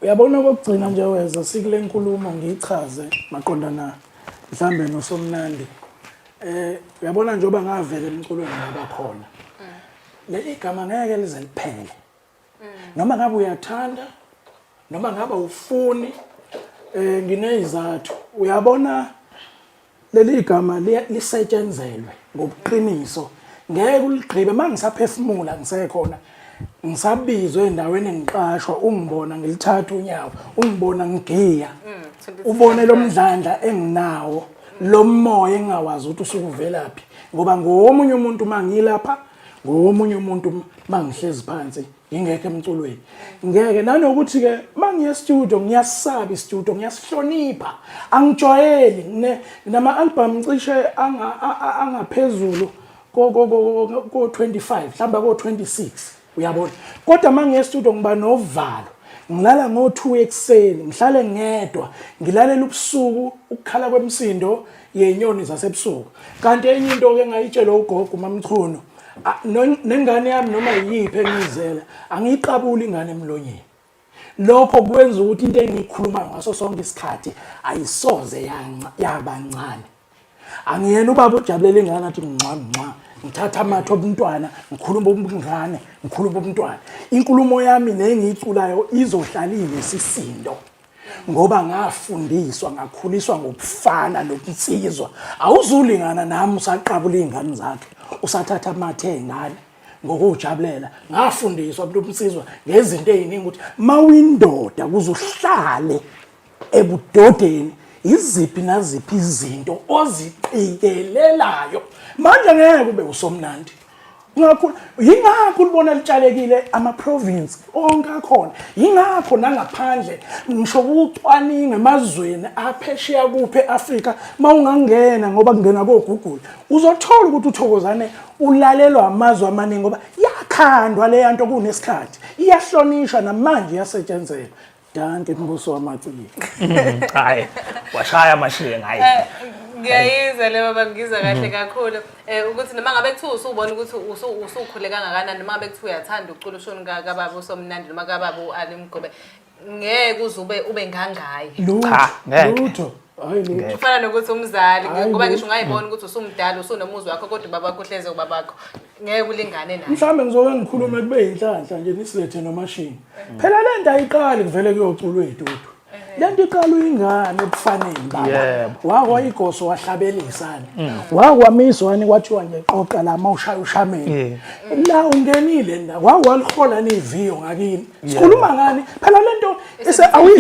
Uyabona, okokugcina nje, weza sikule nkulumo, ngiyichaze maqondana mhlambe noSomnandi. Uyabona, njengoba ngavela emculweni ngabakhona, leli gama ngeke lize liphele, noma ngabe uyathanda noma ngabe ufuni. Nginezizathu. Uyabona, leli gama lisetshenzelwe ngobuqiniso, ngeke uligqibe. Mangisaphefumula, ngisekhona, ngisabizwe endaweni, engiqashwa, ungibona ngilithatha unyawo, ungibona ngigiya, ubone lo mdlandla enginawo, lo moya engingawazi ukuthi usuke uvelaphi, ngoba ngomunye umuntu mangilapha, ngomunye umuntu mangihlezi phansi ngingekho emculweni. Ngeke nanokuthi ke mangiye studio, ngiyasaba istudio, ngiyasihlonipha, angijwayeli. Nama album cishe angaphezulu ko 25, mhlawumbe ko 26, uyabona. Kodwa mangiye studio ngiba novalo, ngilala ngo-2 ekuseni, ngihlale ngedwa, ngilalela ubusuku, ukukhala kwemisindo yenyoni zasebusuku. Kanti enye into ke ngayitshelwa ugogo uMamchunu, nengane yami noma yiyiphi engiyizela, angiyiqabuli ingane emlonyeni. Lokho kwenza ukuthi into engiyikhulumayo ngaso sonke isikhathi ayisoze yaba ncane. Angiyena ubaba ojabulela ingane athi nxa nxa, ngithatha amathe obuntwana, ngikhuluma ubungane, ngikhuluma ubuntwana. Inkulumo yami nengiyiculayo izohlala inesisindo, ngoba ngafundiswa, ngakhuliswa ngokufana nokunsizwa. Awuzulingana nami usaqabula iy'ngane zakhe, usathatha amathe ey'ngane ngokujabulela. Ngafundiswa kulo mnsizwa ngezinto ey'ningi ukuthi mawuyindoda, kuze uhlale ebudodeni, iziphi naziphi izinto oziqikelelayo. Manje ngeke ube uSomnandi. Ngakho yingakho ulibona litshalekile ama-province onke akhona, yingakho nangaphandle, ngisho kucwaninga emazweni aphesheya kuphi e-Afrika, uma ungangena, ngoba kungena ko-Google, uzothola ukuthi uThokozane ulalelwa amazwe amaningi, ngoba yakhandwa leya nto kunesikhathi, iyahlonishwa namanje, iyasetshenzelwa. Danke, mbuso wamaciko. Hayi, washaya amashiye ngayi. Ngiyayizwa le, baba, ngizwa kahle kakhulu ukuthi noma ngabe kuthiwa usubona ukuthi usukhule kangakanani, noma ngabe kuthiwa uyathanda ukucula ushuni kababa uSomnandi noma kababa u-Ali Mgube, ngeke uze ube ngangaye. Lutho. Cha, ngeke. Lutho, hayi, lutho. Kufana nokuthi umzali, Hhayi, ngoba ngisho lutho. ungayibona ukuthi usumdala, usunomuzi wakho, kodwa ubaba wakho uhleze ubabakho, ngeke ulingane naye. Mhlawumbe ngizoke ngikhulume kube yinhlanhla nje, nisilethe nomashini. Phela le nto ayiqali kuvele kuyoculwa ey'tudio. Le nto iqala uyingane ebufaneni, baba. Wakwa igoso, wahlabelisani, wakwamiswani, kwathiwa nje qoqa la, mawushaya ushameni la, ungenile la, wakwalihola niviyo ngakini. Sikhuluma ngani phela? Le nto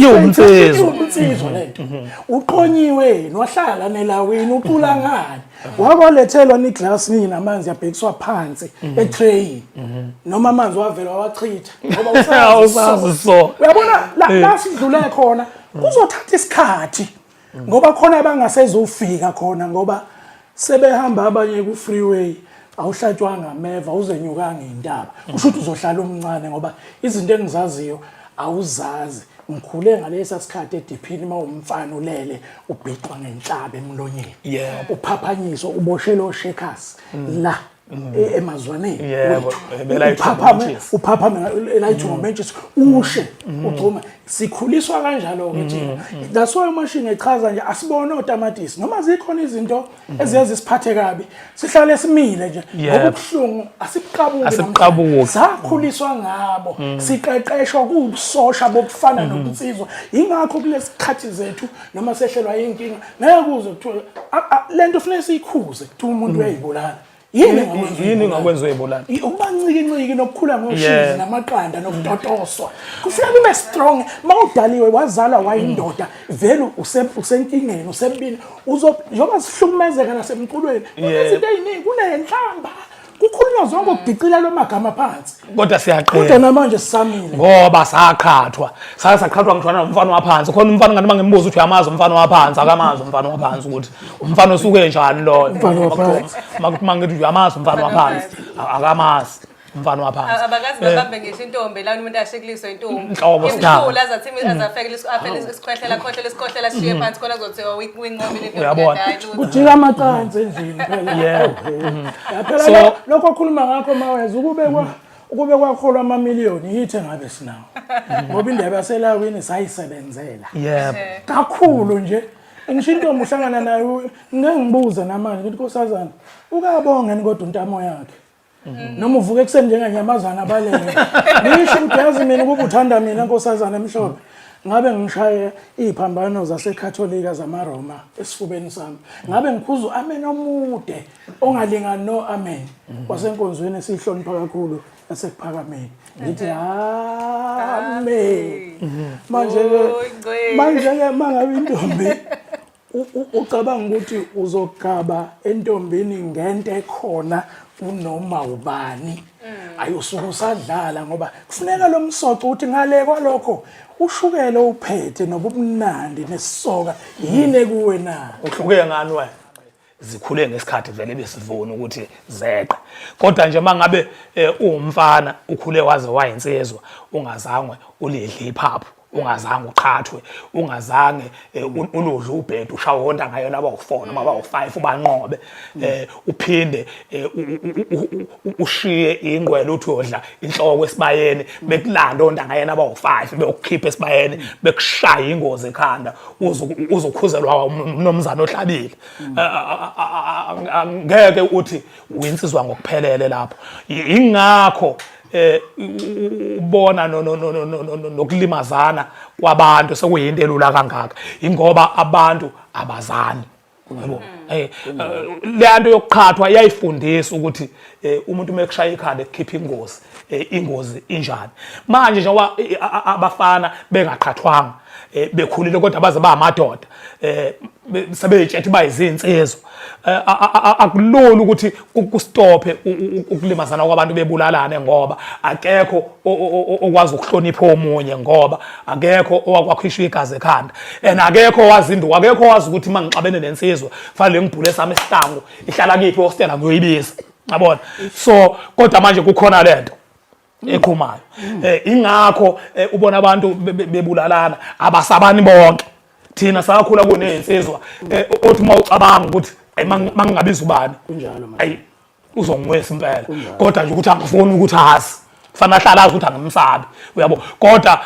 Iwubunsizwa. Iwubunsizwa lento. Uqonyiwe, wahlala nelawini, ucula ngani? Wakwalethelwa niglasi ninamanzi, yabhekiswa phansi etrayini, noma amanzi wavela wawachitha ngoba Awusazi so. Uyabona, la sidlule khona kuzothatha isikhathi, ngoba khona abangasezofika khona, ngoba sebehamba abanye ku freeway, awuhlatshwanga ameva, uzenyukanga intaba. Kusho ukuthi uzohlala umncane, ngoba izinto engizaziyo awuzazi. Ngikhule ngalesa sikhathi ediphini, uma umfana ulele ubhixwa ngenhlaba emlonyeni, uphaphanyiswa, uboshelwe oshekers la emazwaneni wethu. Belayithwa Uphaphame, ngomentshisi. Uphaphame elayithwa ngomentshisi, ushe ugxume. Sikhuliswa kanjalo-ke thina. That's why uMashinga echaza nje, asibone otamatisi noma zikhona izinto eziye zisiphathe kabi, sihlale simile nje, ngoba ubuhlungu asibuqabuki. Asibuqabuki. Sakhuliswa ngabo, siqeqeshwa kuwubusosha bokufana nobunsizwa. Yingakho kulesikhathi zethu, noma sehlelwa inkinga, ngeke kuze kuthiwe lento funeka siyikhuze, kuthiwa umuntu uyayibulala. Yini engakwenza Yini uyibulala? engakwenza uyibulala? Ukuba ncikinciki nokukhula ngoshizi namaqanda nokutotoswa. Kufuneka ube strong. Mawudaliwe, wazalwa wayindoda, vele usenkingeni, usembini. Uzo njengoba sihlukumezeka nasemculweni, kunezinto ey'ningi, kunenhlamba, kukhulunywa zonke, ukudicilelwa amagama phansi, Kodwa kodwa siyaqina. Namanje sisamile. Ngoba saqhathwa, sake saqhathwa ngisho nomfana waphansi. Khona umfana ngathi mangimubuza ukuthi uyamazi umfana waphansi, akamazi umfana waphansi, ukuthi umfana osuke njani loyo. Umfana waphansi. Makuthi mangithi uyamazi umfana waphansi, akamazi umfana waphansi. Abakazi babambe ngisho intombi la, umuntu ashikuliswe intombi. Inhlobo, sidaba. Imhlula azathi azafekele afele isikhwehlela, khohlele isikhwehlela, sishiye phansi khona, kuzothiwa uyinqobile intombi. Uyabona. Kanti hayi, lutho. Kujika amacansi endlini phela. Yebo. Ya, phela lokho okhuluma ngakho, maweza ukubekwa. Ukube kwakholwa amamiliyoni yithi engabe sinawo. Ngoba indaba yaselawini sayisebenzela. Yebo. Kakhulu nje. Ngisho intombi uhlangana nayo ngeke ngibuze namanje ngithi nkosazana ukabongeni kodwa untamo yakhe. Noma uvuka ekuseni njenganyamazana abalele. Ngisho ukuthi yazi mina ukuba uthanda mina nkosazana emhlophe. Ngabe ngishaye iziphambano zaseKatholika zamaRoma esifubeni sami. Ngabe ngikhuza uamen omude ongalingani no amen wasenkonzweni esihlonipha kakhulu yasekuphakameni. Ngithi amen. Manje ke manje ke mangabe intombi ucabanga ukuthi uzogaba entombini ngento ekhona kunoma ubani ayosuke usadlala ngoba kufuneka lo msoco ukuthi ngale kwalokho ushukela uphethe nobumnandi nesisoka yini ekuwe na Uhluke ngani wena? Zikhule ngesikhathi vele besivuna ukuthi zeqe. Kodwa nje mangabe uwumfana ukhule waze wayinsizwa ungazange ulidle iphaphu, ungazange uqhathwe, ungazange uludle ubhedu ushawe ontanga yona abawu-4 noma abawu-5 ubanqobe, uphinde ushiye ingqwele uthi uyodla inhloko esibayeni bekulanda ontanga yena abawu-5 bekukhipha esibayeni bekushaya ingozi ekhanda uzokhuzelwa umnumzane ohlabile. Ngeke uthi uyinsizwa ngokuphelele lapho. Ingakho ubona nokulimazana kwabantu sekuyinto elula kangaka, ingoba abantu abazani. Yabo. Le nto yokuqhathwa iyayifundisa ukuthi umuntu uma ekushaya ikhanda ekukhipha ingozi, ingozi injani. Manje njengoba abafana bengaqhathwanga, bekhulile kodwa baze bamadoda, sebeyitshethe bayizinsizwa, akulula ukuthi kustophe ukulimazana kwabantu bebulalane, ngoba akekho okwazi ukuhlonipha omunye, ngoba akekho owakwakhishwa igazi ekhanda, and akekho owazi induku, akekho owazi ukuthi uma ngixabene nensizwa kufanele ngibhule sami isihlangu ihlala kiphi hostela ngiyoyibiza, yabona. So kodwa manje kukhona lento eqhumayo, ingakho ubona abantu bebulalana, abasabani bonke. Thina sakhula kunezinsizwa othi uma ucabanga ukuthi mangingabiza ubani ayi uzongiwesa impela, kodwa nje ukuthi angifuni ukuthi azi, kufanele ahlale azi ukuthi angimsabi, uyabo. Kodwa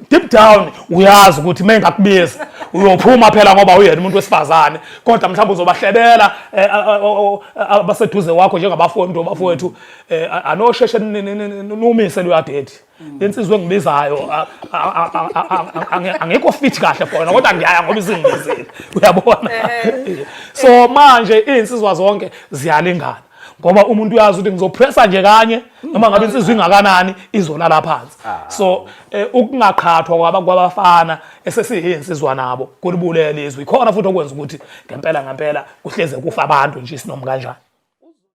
deep down uyazi ukuthi uma engakubiza uyophuma phela ngoba uyena umuntu wesifazane, kodwa mhlawumbe uzobahlebela abaseduze wakho njengabafowethu, abafowethu anosheshe numise luyadedi lensizwa engibizayo, angikho fit kahle khona kodwa ngiyaya ngoba isingibizile, uyabona. So manje izinsizwa zonke ziyalingana, ngoba umuntu uyazi ukuthi ngizopressa nje kanye noma ngabe insizwa ingakanani izolala phansi. So ukungaqhathwa kwabafana esesiyinsizwa nabo kulibulela izwe, ikhona futhi okwenza ukuthi ngempela ngempela kuhleze kufa abantu nje isinoma kanjani.